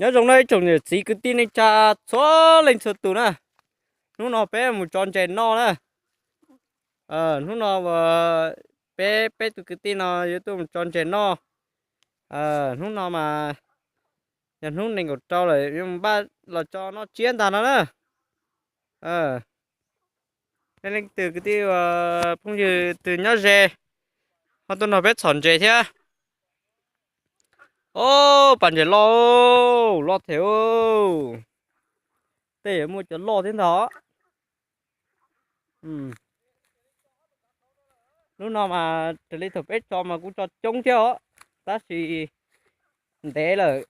Nyob zoo no ib tsoom niam txiv kwv tij neej tsa txhua leej txhua tus na. Hnub no peb mus tso ntses noj na. Hnub no peb peb tus kwv tij no yuav tuaj mus tso ntses noj. Hnub no mas yog hnub nees nkaum rau lawm, yuav mus npaj los tso noj tsiab ntag no na. Nej leej twg kwv tij phooj ywg twg nyob ze ho tuaj nrog peb txhom ntses thiab. Au, pas ntses loj, loj thiab. Tej yuav muaj cov loj thiab ntag. Hnub no mas raws li thaum peb tso mas kuj tso coob thiab os, tab sis ntev lawm tsis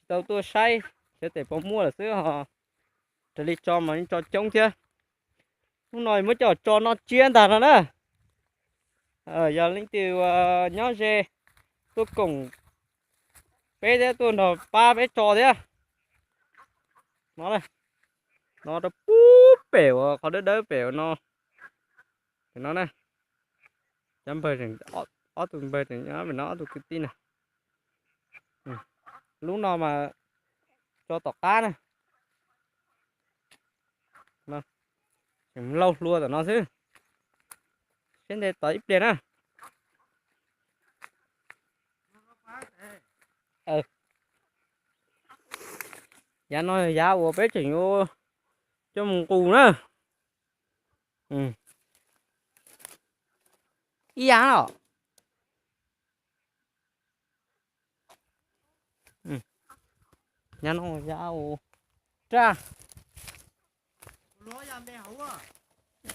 tau tuaj saib, xyov tes puas muaj lawm xwb os. Raws li tso mas yeej tso coob thiab. Hnub no muab coj tso noj tsiab ntag no na. Yog leej twg nyob ze tuaj koom peb thiab tuaj nrog pab peb tso thiab. No, no rau pub pem uas qhov dawb dawb pem no. No na, cov npawg, ob tug npawg tseem nyob pem no, ob tug kwv tij na. Lub no mas tso tom qab na. Tseem laug hlua tom no xwb. Siab ntev tos ib pliag na. Yav no yav uas peb tseem yuav coj mus nqus na. Ib yam os. Yav no yav raj,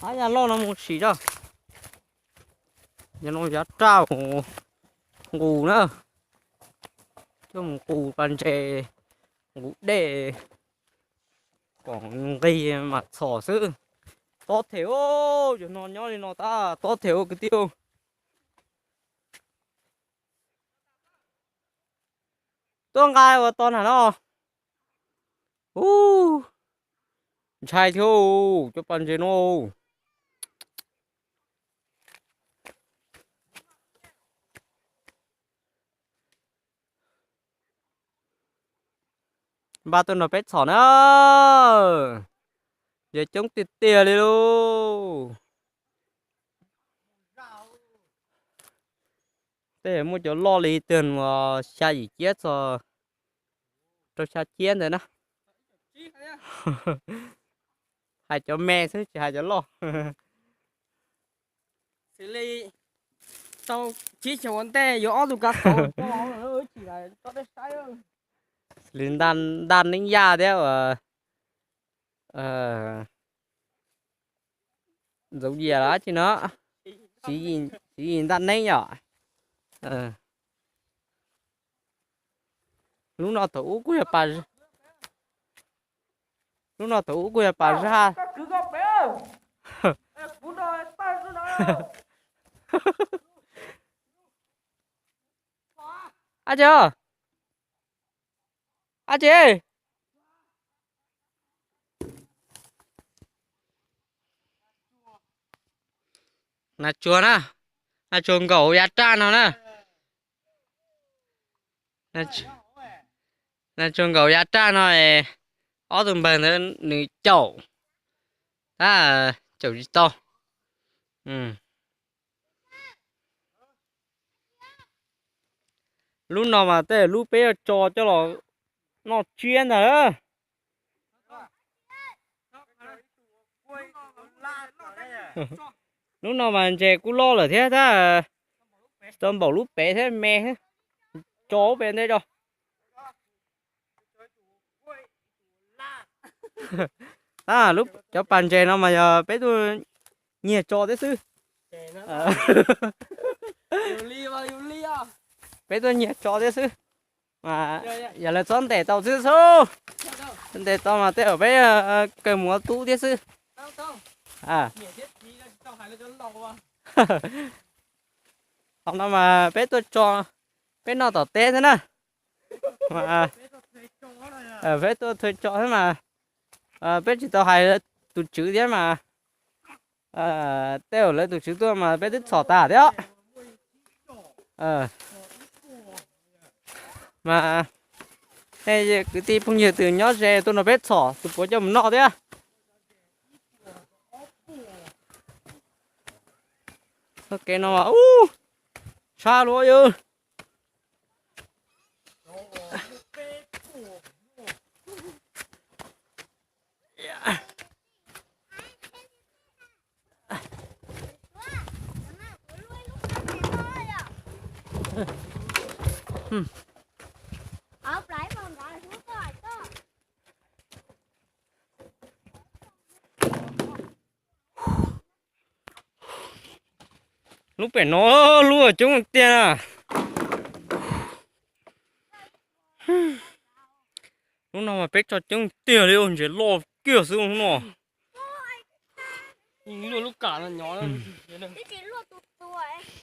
ab yav loj no mus sim tso. Yav no yav raj mus nqus na, coj mus nqus pas ntses, nqus dej, kom nqig mam txhom xwb. Tob them, cov no nyob li no tab tob them ua kwv tij. Tuaj nqa ua tog nram no. Ub, ntshai thiab, cov pas ntses no. Npaj tuaj nrog peb txhom na, yog coob tiag tiag li lauj. Tej muaj cov loj li twg uas xya yim ciab txog rau xya ciab ntawd na. Hais cov me xwb tsis hais cov loj. Xws li tau tsib xyoos ua ntej yuav ob tug kav tau, li ntaj neeb yaj thiab uas ntxoov yias los dab tsi no, txiv yim ntaj neeb yom. Lub no thaum ub kuj yog pas, lub no thaum ub kuj yog pas zaj. Ab tsi, ab tsi, nas tsuag na, nas tsuag nkaum yav raj no na. Nas tsuag nkaum yav raj no, ob tug npawg ntawd nws caum, tab caum tsis tau. Lub no mas tej lub peb yuav tso coj los noj tsiab ntag. Lub no mas ntses kuj loj lawm thiab tab, tsis tau npaum lub pem thiab me, tso ub pem ntej tso. Tab, cov pas ntses no mas yog peb tuaj nyiag tso thiab xwb. Peb tuaj nyiag tso thiab xwb. Yog lawv txhob ntes tau xwb xwb. Ntes tau mas tej zaum peb kawg mus ua tub thiab xwb. Qhov no mas peb tuaj tso, peb noj tom teb xwb na. Peb tuaj tso thiab mas, peb tsis tau hais tus tswv thiab mas, tej zaum lawv tus tswv tuaj mas peb twb txhom tas thiab. Mas Kwv tij phooj ywg, tus nyob ze tuaj nrog peb txhom tus puav coj mus noj thiab. Txoj kev no mas ub, tshaj luaj yog. Lub pem no lub coob tiag na. Lub no mas peb tso coob tiag li, ntses loj kiag xwb no. Luaj lub kam no nyob. Twb tsis luaj tus tua.